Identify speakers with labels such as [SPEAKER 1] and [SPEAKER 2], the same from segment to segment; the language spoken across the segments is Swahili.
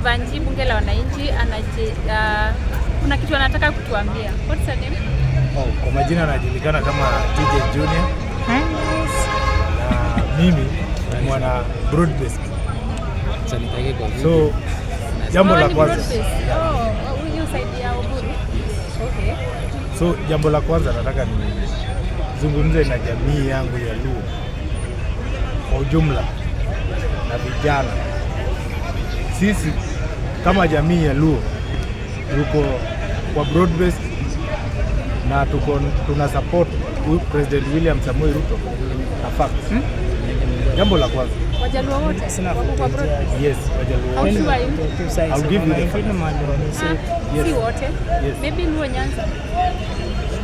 [SPEAKER 1] Jeevanjee, Bunge la Wananchi, kuna kitu anataka kutuambia. What's your name?
[SPEAKER 2] Oh, kwa majina anajulikana kama TJ Junior na mimi ni mwana broad based. So jambo
[SPEAKER 1] Oh,
[SPEAKER 2] la
[SPEAKER 1] ni
[SPEAKER 2] kwanza,
[SPEAKER 1] broad-based. Oh, huyu side ya Oburu. Okay.
[SPEAKER 2] So jambo la kwanza nataka nizungumze na jamii yangu ya Luo kwa ujumla na vijana. Sisi kama jamii ya Luo tuko kwa broad based na tuko tuna support President William Samoei Ruto na facts. Jambo la kwanza,
[SPEAKER 1] Wajaluo wote wako kwa broad-based?
[SPEAKER 2] Yes, Wajaluo
[SPEAKER 1] How
[SPEAKER 2] wote.
[SPEAKER 1] sure are you?
[SPEAKER 2] I'll give you the facts.
[SPEAKER 1] Ah,
[SPEAKER 2] Yes.
[SPEAKER 1] si wote.
[SPEAKER 2] Yes.
[SPEAKER 1] Maybe Luo Nyanza.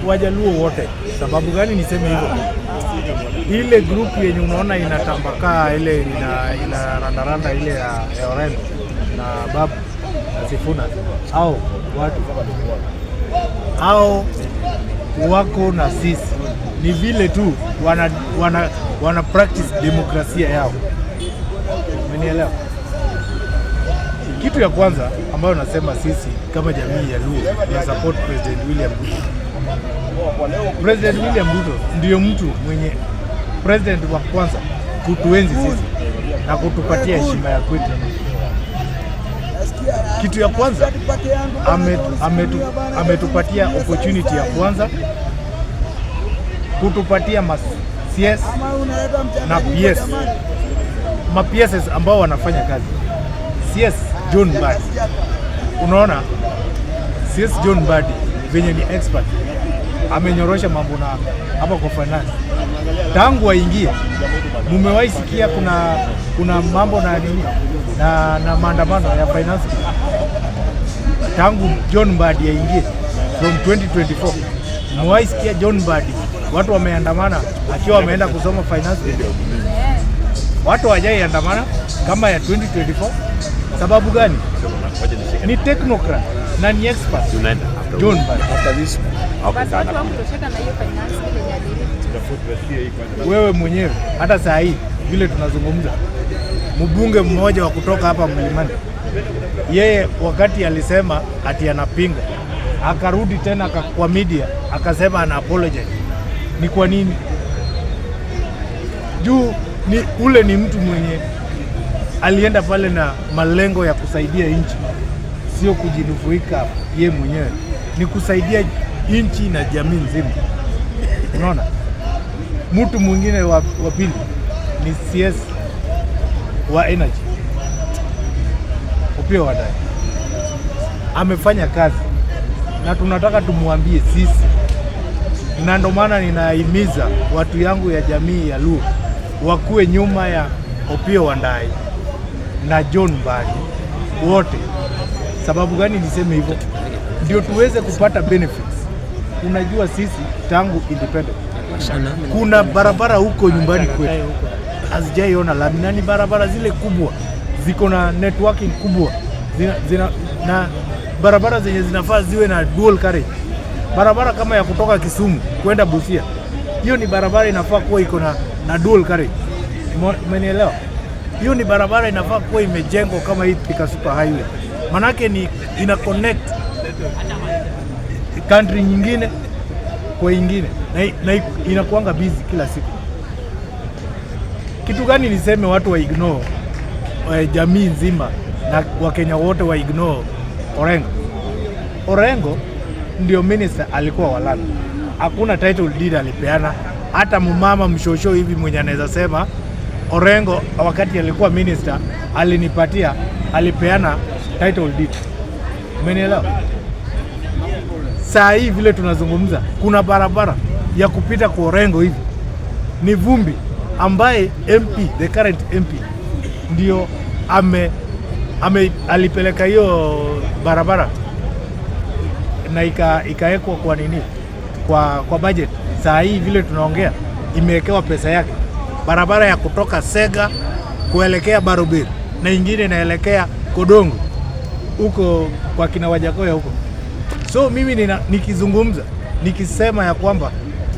[SPEAKER 2] Wajaluo wote. Sababu gani niseme hivyo? Ile group yenye unaona inatambakaa, ile ina randaranda, ile ya Orengo na Babu na Sifuna, au watu au wako na sisi, ni vile tu wana practice demokrasia yao. Umenielewa? Kitu ya kwanza ambayo nasema, sisi kama jamii ya Luo tuna support President William Ruto. President William Ruto ndiyo mtu mwenye, president wa kwanza kutuenzi sisi na kutupatia heshima ya kwetu. Kitu ya kwanza, ametupatia opportunity ya kwanza kutupatia ma CS na PS, ma PSs ambao wanafanya kazi. CS John Mbadi, unaona CS John Mbadi venye ni expert, amenyorosha mambo na hapa kwa finance tangu aingie. Mumewahi sikia kuna mambo na nini na maandamano ya finance tangu John Mbadi aingie from 2024? Mumewahi sikia John Mbadi watu wameandamana akiwa wameenda kusoma finance bill? Watu hawajai andamana kama ya 2024. Sababu gani? Ni technocrat na ni expert, John Mbadi.
[SPEAKER 1] Basi watu hawakutosheka na hiyo finance bill yenye alileta.
[SPEAKER 2] Wewe mwenyewe hata saa hii vile tunazungumza, mbunge mmoja wa kutoka hapa Mlimani, yeye wakati alisema ati anapinga, akarudi tena kwa media akasema ana apologize. Ni kwa nini? Juu ni ule ni mtu mwenye alienda pale na malengo ya kusaidia nchi, sio kujinufaika ye mwenyewe, ni kusaidia nchi na jamii nzima. Unaona? Mtu mwingine wa pili ni CS wa energy, Opiyo Wandayi, amefanya kazi na tunataka tumwambie sisi, na ndo maana ninahimiza watu yangu ya jamii ya Luo wakuwe nyuma ya Opiyo Wandayi na John Mbadi wote. Sababu gani niseme hivyo? Ndio tuweze kupata benefits. Unajua sisi tangu independent kuna barabara huko nyumbani kwetu hazijaiona lami, na ni barabara zile kubwa ziko na networking kubwa, zina, na barabara zenye zinafaa ziwe na dual carriage. Barabara kama ya kutoka Kisumu kwenda Busia, hiyo ni barabara inafaa kuwa iko na dual carriage. Umenielewa? Hiyo ni barabara inafaa kuwa imejengwa kama hii Thika Super Highway, manake ni ina connect country nyingine kwa ingine na inakuanga busy kila siku. Kitu gani niseme watu wa ignore, jamii nzima na Wakenya wote wa ignore Orengo? Orengo ndio minister alikuwa wa land, hakuna title deed alipeana. Hata mumama mshosho hivi mwenye anaweza sema Orengo wakati alikuwa minister alinipatia, alipeana title deed. Umenielewa? Saa hii vile tunazungumza, kuna barabara ya kupita kwa Orengo hivi ni vumbi, ambaye MP, the current MP, ndio ame alipeleka hiyo barabara na ikawekwa kwa nini, kwa budget. Saa hii vile tunaongea imewekewa pesa yake, barabara ya kutoka Sega kuelekea Barobir na ingine inaelekea Kodongo huko kwa kina Wajackoyah huko. So mimi nikizungumza, nikisema ya kwamba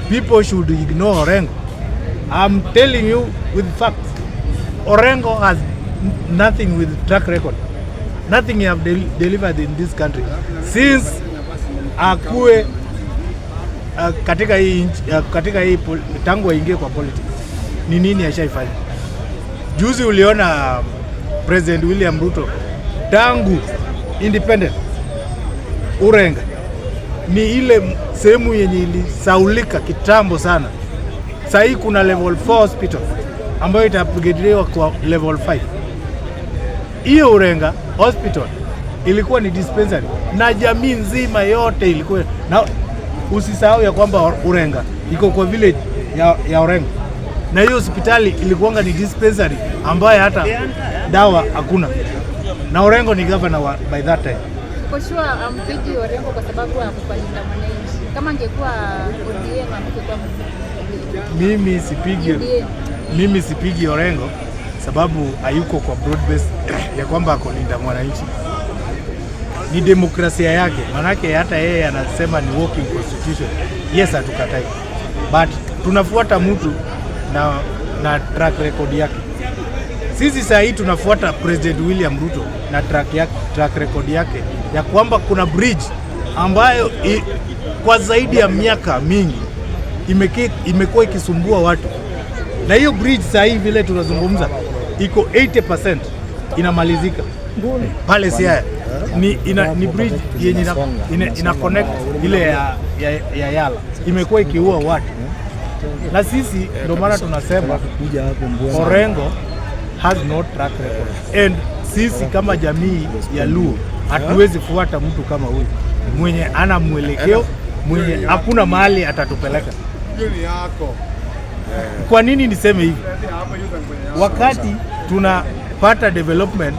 [SPEAKER 2] people should ignore Orengo, I'm telling you with facts. Orengo has nothing with track record. Nothing he have delivered in this country since akue katika hii nchi, katika hii tangu aingie kwa politics, ni nini ashaifanya? Juzi uliona President William Ruto, tangu independent, Urenga ni ile sehemu yenye ilisaulika kitambo sana. Sasa hii kuna level 4 hospital ambayo itaupgradeiwa kwa level 5. Hiyo Urenga hospital ilikuwa ni dispensary na jamii nzima yote ilikuwa na. Usisahau ya kwamba Urenga iko kwa village ya Orengo, na hiyo hospitali ilikuwanga ni dispensary ambayo hata dawa hakuna, na Orengo ni governor wa, by that time.
[SPEAKER 1] For sure hampigi Orengo kwa sababu hakuwa Linda Mwananchi. Kama angekuwa ODM angekuwa
[SPEAKER 2] Mimi sipigi
[SPEAKER 1] UDA.
[SPEAKER 2] Mimi sipigi Orengo sababu hayuko kwa broad base ya kwamba ako Linda Mwananchi. Ni demokrasia yake, manake hata yeye anasema ni working constitution. Yes, hatukatai, but tunafuata mtu na track record yake. Sisi saa hii tunafuata President William Ruto na track record yake ya kwamba kuna bridge ambayo kwa zaidi ya miaka mingi imekuwa ikisumbua watu, na hiyo bridge saa hii vile tunazungumza iko 80% inamalizika pale Siaya. Ni bridge yenye ina connect ile ya Yala, imekuwa ikiua watu, na sisi ndio maana tunasema Orengo has no track record, and sisi kama jamii ya Luo hatuwezi fuata mtu kama huyu mwenye ana mwelekeo, mwenye hakuna mahali atatupeleka. Kwa nini niseme hivi? Wakati tunapata development,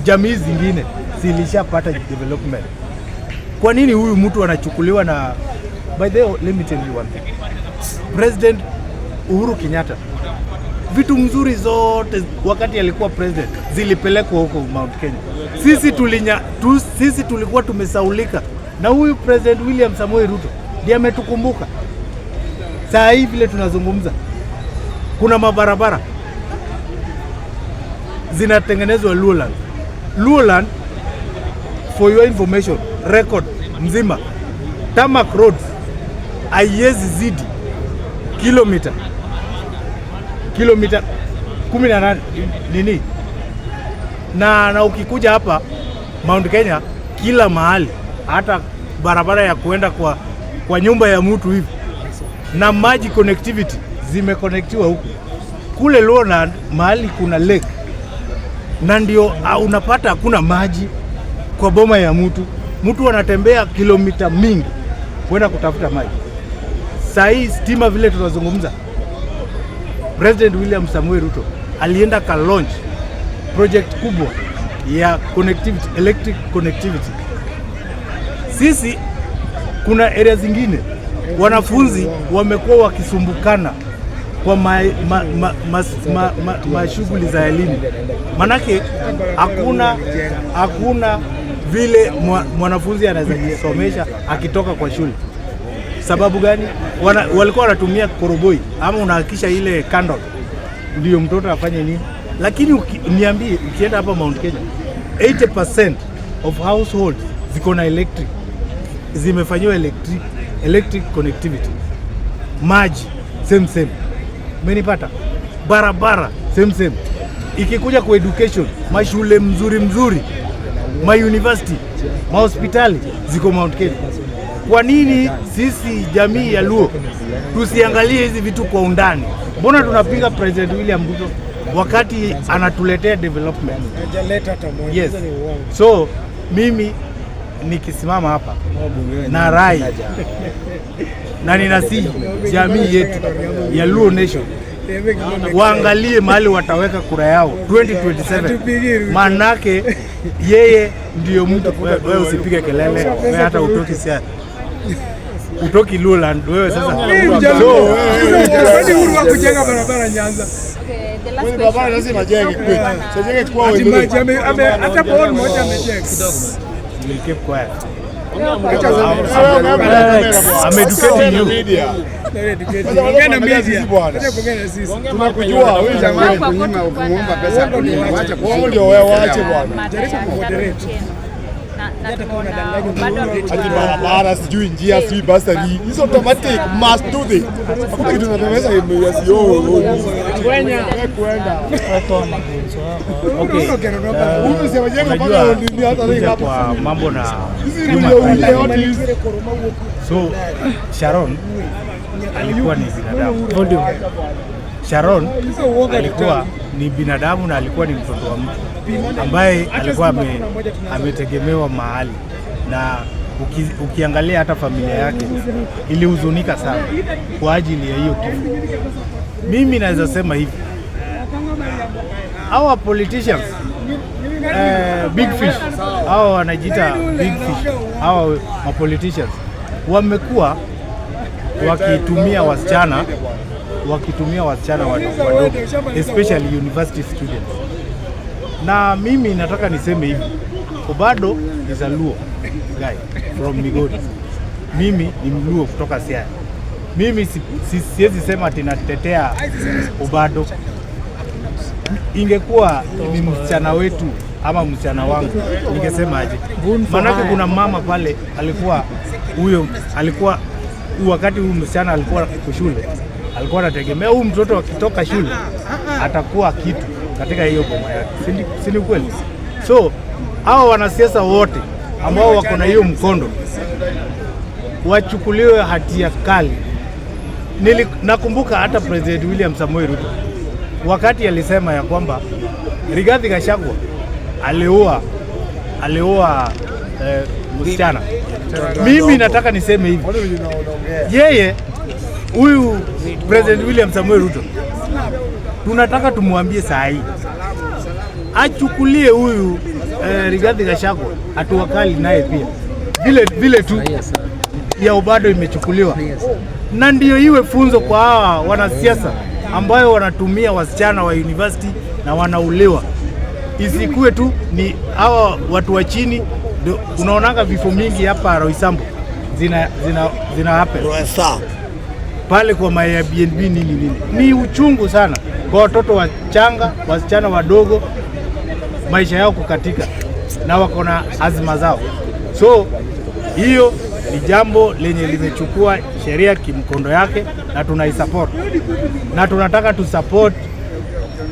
[SPEAKER 2] jamii zingine zilishapata development. Kwa nini huyu mtu anachukuliwa na? By the way, let me tell you one thing. President Uhuru Kenyatta, vitu mzuri zote wakati alikuwa president zilipelekwa huko Mount Kenya. Sisi tulikuwa tumesaulika, na huyu President William Samoei Ruto ndiye ametukumbuka. Saa hii vile tunazungumza, kuna mabarabara zinatengenezwa Luoland. Luoland, for your information, record mzima tarmac roads haiwezi zidi kilomita 18 nini, na ukikuja hapa Mount Kenya kila mahali, hata barabara ya kuenda kwa nyumba ya mtu hivi na maji connectivity zimeconnectiwa huku. Kule Luoland mahali kuna lake na ndio unapata hakuna maji kwa boma ya mtu. Mtu anatembea kilomita mingi kwenda kutafuta maji. Saa hii stima vile tunazungumza, President William Samoei Ruto alienda ka launch project kubwa ya connectivity, electric connectivity. Sisi kuna area zingine wanafunzi wamekuwa wakisumbukana kwa ma shughuli za elimu, manake hakuna vile mwanafunzi anaweza jisomesha akitoka kwa shule. Sababu gani? Walikuwa wanatumia koroboi ama unahakikisha ile candle ndio mtoto afanye nini, lakini niambie, ukienda hapa Mount Kenya 80% of households ziko na electric, zimefanyiwa electric connectivity, maji same same, umenipata, barabara same same. Ikikuja kwa education, mashule mzuri mzuri, ma university, mahospitali ziko Mount Kenya. Kwa nini sisi jamii ya Luo tusiangalie hizi vitu kwa undani? Mbona tunapinga President William Ruto wakati anatuletea development?
[SPEAKER 3] Hajaleta hata moja.
[SPEAKER 2] Yes.
[SPEAKER 3] Hizo ni uongo.
[SPEAKER 2] So mimi nikisimama hapa na rai na ninasihi jamii yetu ya Luo Nation waangalie mahali wataweka kura yao 2027, manake yeye ndiyo mtu. Wewe usipige kelele, wewe hata utoki sia utoki Luoland wewe sasa.
[SPEAKER 3] Mimi mjaluo. Kwani Uhuru wa kujenga barabara Nyanza?
[SPEAKER 1] Okay, the last
[SPEAKER 4] Barabara
[SPEAKER 1] question.
[SPEAKER 4] lazima ajenge kwetu. Sijenge kwa
[SPEAKER 3] Ati
[SPEAKER 4] wewe.
[SPEAKER 3] maji hata ball moja amejenga.
[SPEAKER 2] We'll keep quiet. I'm educating you.
[SPEAKER 3] Ongea na media. Acha kuongea na sisi.
[SPEAKER 4] Tunakujua wewe jamaa.
[SPEAKER 1] Kwa
[SPEAKER 5] Kunyima ukimuomba pesa kunyima, wacha
[SPEAKER 4] Wao ndio wewe, waache bwana.
[SPEAKER 1] Mada ya Sharon Otieno. Na tumeona bado
[SPEAKER 4] Ati
[SPEAKER 1] amekuwa
[SPEAKER 4] barabara sijui njia sijui basari. Hizo automatic must do this. Hakuna kitu tunaweza ya sio. Kwenda.
[SPEAKER 2] Okay.
[SPEAKER 4] Huyu si amejenga mpaka
[SPEAKER 2] Unajua
[SPEAKER 4] nini hata
[SPEAKER 2] kuja
[SPEAKER 4] hapa.
[SPEAKER 2] kwa mambo na
[SPEAKER 4] Hizi
[SPEAKER 2] human
[SPEAKER 4] ndio
[SPEAKER 2] rights.
[SPEAKER 4] yote hizi.
[SPEAKER 2] So Sharon alikuwa ni binadamu. Sharon alikuwa ni binadamu na alikuwa ni mtoto wa mtu ambaye alikuwa ametegemewa mahali na ukiangalia hata familia yake ilihuzunika sana kwa ajili ya hiyo kifo. Mimi naweza sema hivi, our politicians big fish, hawa wanajiita big fish, hawa ma politicians wamekuwa wakitumia wasichana wadogo wadogo, especially university students. Na mimi nataka niseme hivi, Obado is a Luo guy from Migori. Mimi ni Mluo kutoka Siaya. Mimi siwezi sema ati natetea Obado. Ingekuwa ni msichana wetu ama msichana wangu ningesema aje? Maanake kuna mama pale alikuwa huyo alikuwa wakati huyu msichana alikuwa shule, alikuwa anategemea huyu mtoto akitoka shule atakuwa kitu katika hiyo boma yake, si ni kweli? So hawa wanasiasa wote ambao wako na hiyo mkondo wachukuliwe hatia kali. Nakumbuka hata President William Samoei Ruto wakati alisema ya kwamba Rigathi Gachagua aliua msichana. Mimi nataka niseme hivi, yeye huyu President William Samoei Ruto tunataka tumwambie saa hii achukulie huyu Rigathi Gachagua hatua kali naye pia vile vile tu ya Obado imechukuliwa, na ndio iwe funzo kwa hawa wanasiasa ambayo wanatumia wasichana wa university na wanauliwa. Isikuwe tu ni hawa watu wa chini ndio. Unaonaga vifo mingi hapa Roysambu zina happen pale kwa ma Airbnb nini nini. Ni uchungu sana kwa watoto wachanga, wasichana wadogo, maisha yao kukatika na wako na azma zao. So hiyo ni jambo lenye limechukua sheria kimkondo yake na tunaisupport na tunataka tusupport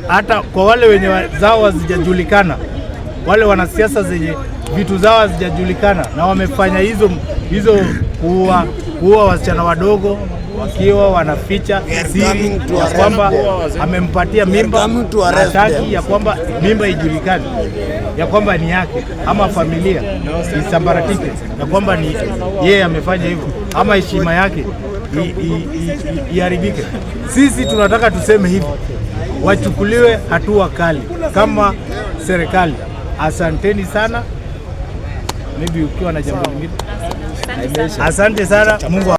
[SPEAKER 2] hata kwa wale wenye zao hazijajulikana, wale wanasiasa zenye vitu zao hazijajulikana na wamefanya hizo hizo kuua wasichana wadogo wakiwa wanaficha siri ya kwamba amempatia mimba, hataki ya kwamba mimba ijulikane ya kwamba ni yake, ama familia isambaratike ya kwamba ni yeye amefanya hivyo, ama heshima yake iharibike. Sisi tunataka tuseme hivi, wachukuliwe hatua kali kama serikali. Asanteni sana. Maybe ukiwa na jambo lingine.
[SPEAKER 1] Asante sana.
[SPEAKER 2] Asante sana. Mungu